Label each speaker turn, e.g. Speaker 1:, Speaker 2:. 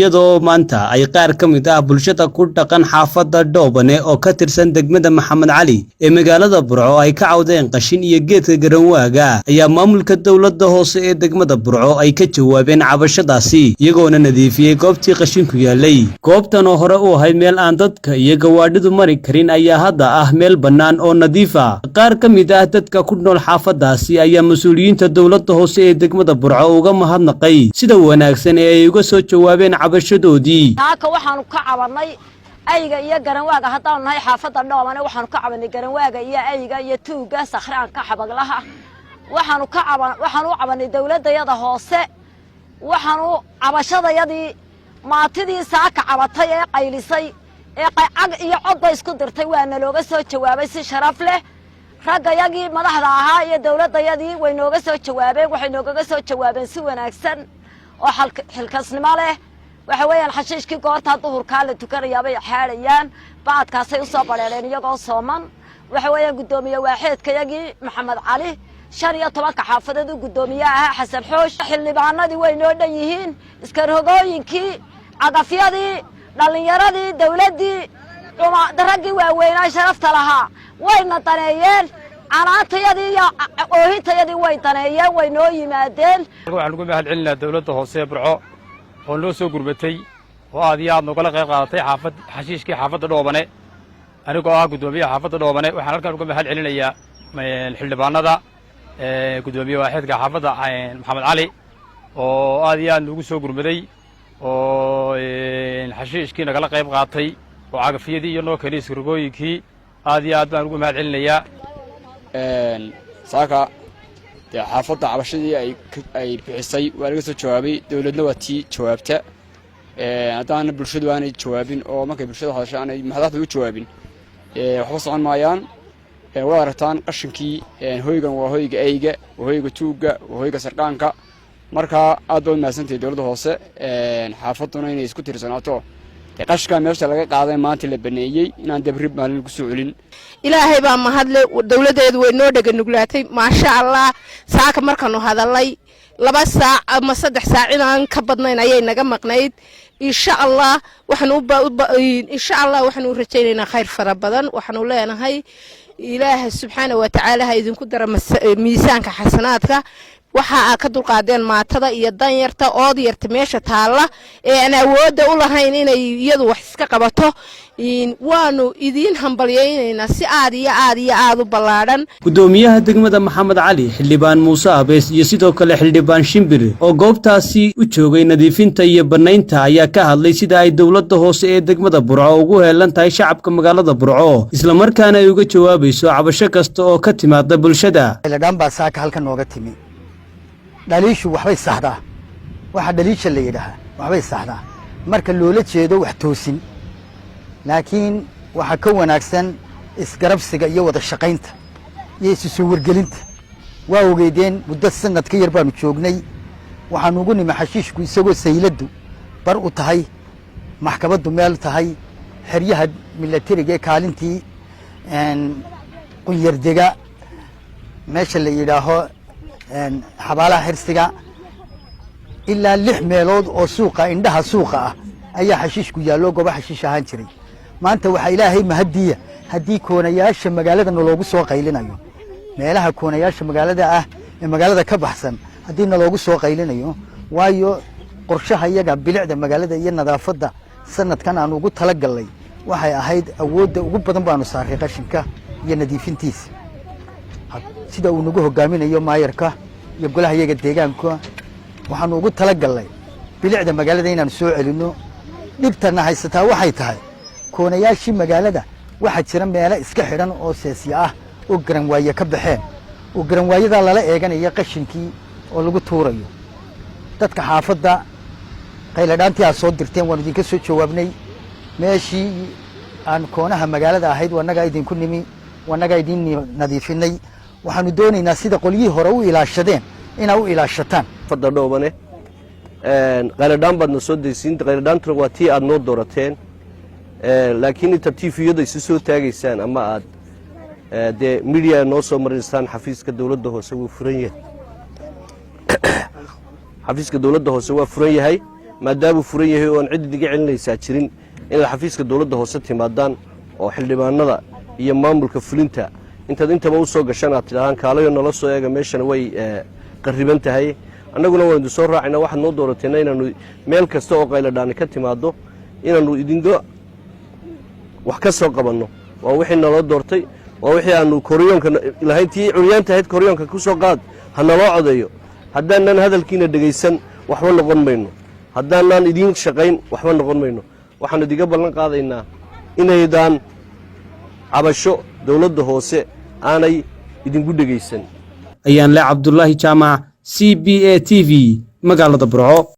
Speaker 1: Iyadoo maanta ay qaar ka mid ah bulshada ku dhaqan xaafadda Dhoobane oo ka tirsan degmada Maxamed Cali ee magaalada Burco ay ka cawdeen qashin iyo geedka garanwaaga, ayaa maamulka dowladda hoose ee degmada Burco ay ka jawaabeen cabashadaasi, iyagoona nadiifiyey goobtii qashinku yaalay. Goobtan oo hore u ahayd meel aan dadka iyo gawaadhidu mari karin ayaa hadda ah meel bannaan oo nadiif ah. Qaar ka mid ah dadka ku nool xaafadaasi ayaa mas-uuliyiinta dowladda hoose ee degmada Burco uga mahadnaqay sida wanaagsan ee ay uga soo jawaabeen cabashadoodii.
Speaker 2: Saaka waxaanu ka cabannay ayga iyo garanwaaga. Haddaanu nahay xaafadda Dhoobane, waxaanu ka cabannay garanwaaga iyo ayga iyo tuugga sakhraanka xabaglaha. Waxaanu ka caba waxaanu u cabannay dowladdayada hoose. Waxaanu cabashadayadii maatidii saaka cabatay ee qaylisay ee cag iyo codba isku dirtay waa nalooga soo jawaabay si sharaf leh. Raggayagii madaxda ahaa iyo dowladdayadii way nooga soo jawaabeen. Waxay noogaga soo jawaabeen si wanaagsan oo xilkasnimo leh. Waxa weeyaan, xashiishkii goortaa duhurkaa la tukanayaabay xaadhayaan, bacadkaasay usoo badheereen iyagoo sooman. Waxa weeyaan, guddoomiye waaxeedkayagii Maxamed Cali, 15-ka xaafadeed u guddoomiye ahaa, Xasan Xoosh, xildhibaanadii way noo dhan yihiin, iskarhogooyinkii, cagafyadii, dhallinyaradii, dawladdii, raggii waaweynaa sharafta lahaa wayna daneeyeen. Canaantayadii iyo oohintayadii way daneeyeen, way noo yimaadeen.
Speaker 3: Waxaan ugu mahad celinayaa dowladda hoose ee Burco oo noo soo gurmatay oo aad iyo aad noogala qayb qaadatay xaafad xashiishkii xaafadda Dhoobane. Anigoo ah guddoomiyaha xaafadda Dhoobane, waxaan halkan uga mahad celinayaa xildhibaanada, guddoomiye waaxeedka xaafadda Maxamed Cali oo aad iyo aad noogu soo gurmaday oo xashiishkii nagala qayb qaatay oo cagafyadii iyo noo keenay iskarogooyinkii. Aad iyo aad baan ugu mahad celinayaa.
Speaker 4: Saaka dee xaafadda cabashadii ay bixisay waa laga soo jawaabay. Dowladna waa tii jawaabta. Haddaana bulshadu aanay jawaabin oo markay bulshada hadasho aanay madaxda u jawaabin, waxba socon maayaan. Waad aragtaan qashinkii. Hoygan waa hoyga eyga, waa hoyga tuugga, waa hoyga sarqaanka. Marka aad baad mahadsantahay dowladda hoose. Xaafadduna inay isku tiirsanaato. Qashinkaa meesha laga qaaday maanta la baneeyey inaan dabrib maalin lagu soo celin.
Speaker 5: Ilaahay baa mahadle. Dowladdeedu way noo dhega nuglaatay, maasha Allah. Saaka markaanu hadalay, 2 saac ama 3 saac inaan ka badnayn ayay naga maqnayd. Insha Allah waxaan insha Allah waxaanu u rajaynaynaa khayr fara badan. Waxaanu leenahay, Ilaaha subxaana wa tacaala ha idinku dara miisaanka xasanaadka. Waxa aa ka dulqaadeen maatada iyo danyarta ood yarta meesha taalla ee aan awoodda u lahayn inay iyadu wax iska qabato, waanu idiin hambalyaynaynaa si aad iyo aad iyo aad u ballaadhan.
Speaker 1: Guddoomiyaha degmada Maxamed Cali, xildhibaan Muuse Abees iyo sidoo kale xildhibaan Shimbir oo goobtaasi u joogay nadiifinta iyo bannaynta ayaa ka hadlay sida ay dowladda hoose ee degmada Burco ugu heelan tahay shacabka magaalada Burco, islamarkaana ay uga jawaabayso cabasho kasta oo ka timaada bulshada.
Speaker 6: Dhaan baa saaka halkan nooga timi. Dhaliishu waxbay saxdaa. Waxa dhaliisha la yidhaahaa waxbay saxdaa marka loola jeedo wax toosin, laakiin waxaa ka wanaagsan isgarabsiga iyo wada shaqaynta iyo isu soo wargelinta. Waa ogeydeen, muddo sanad ka yar baanu joognay. Waxaanu ugu nimi xashiishku isagoo sayladdu bar u tahay, maxkamaddu meel tahay, xeryaha milatariga ee kaalintii Qunyardega, meesha la yidhaaho xabaalaha Xirsiga, ilaa lix meelood oo suuqa, indhaha suuqa ah ayaa xashiishku yaallo, goobo xashiish ahaan jiray. Maanta waxaa Ilaahay mahadiya haddii koonayaasha magaalada naloogu soo qaylinayo, meelaha koonayaasha magaalada ah ee magaalada ka baxsan haddii naloogu soo qaylinayo. Waayo, qorshaha iyaga bilicda magaalada iyo nadaafadda sanadkan aan ugu talagalnay waxay ahayd awoodda ugu badan baanu saaray qashinka iyo nadiifintiisa, sida uu nagu hogaaminayo maayarka iyo golaha iyaga deegaanka. Waxaanu ugu talagalnay bilicda magaalada inaanu soo celinno. Dhibtana haysataa waxay tahay koonayaashii magaalada waxaa jira meelo iska xidhan oo seesya ah oo garanwaaye ka baxeen, oo garanwaayadaa lala eeganayo qashinkii oo lagu tuurayo. Dadka xaafadda, qayladhaantii aad soo dirteen waanu idinka soo jawaabnay. Meeshii aan koonaha magaalada ahayd wanagaa idinku nimi, wanagaa idin nadiifinay. Waxaanu doonaynaa sida qolyihii hore u ilaashadeen inaa u ilaashataan.
Speaker 7: Fadda Dhoobane, qayladhaan baadna soo daysiin. Qayladhaantuna waa tii aad noo doorateen, laakiin intaad TV-yada isu soo taagaysaan ama aad dee media noo soo marinaysaan, xafiiska dowladda hoose wuu furan yahay. Xafiiska dowladda hoose waa furan yahay. Maadaamuu furan yahay oo aan cid idiga celinaysaa jirin, inaad xafiiska dowladda hoose timaadaan oo xildhibaanada iyo maamulka fulinta intaad intaba u soo gashaan aad tidhahdaan, "Kaalayo nala soo eega, meeshana way qarriban tahay." Annaguna waan idin soo raacayna. Waxaad noo doorateenna inaannu meel kasta oo qayladhaani ka timaaddo inaannu idinka wax ka soo qabanno. Waa wixii naloo doortay, waa wixii aanu koryoonka lahayn. Tii curyaanta ahayd koryoonka ku soo qaad, ha naloo codeeyo. Haddaanaan hadalkiina dhegaysan, waxba noqon mayno. Haddaanaan idiin shaqayn, waxba noqon mayno. Waxaanu idiga ballan qaadaynaa inaydaan cabasho dowladda hoose aanay idinku dhegaysan.
Speaker 1: Ayaan le Cabdulaahi Jaamac, CBA TV, magaalada Burco.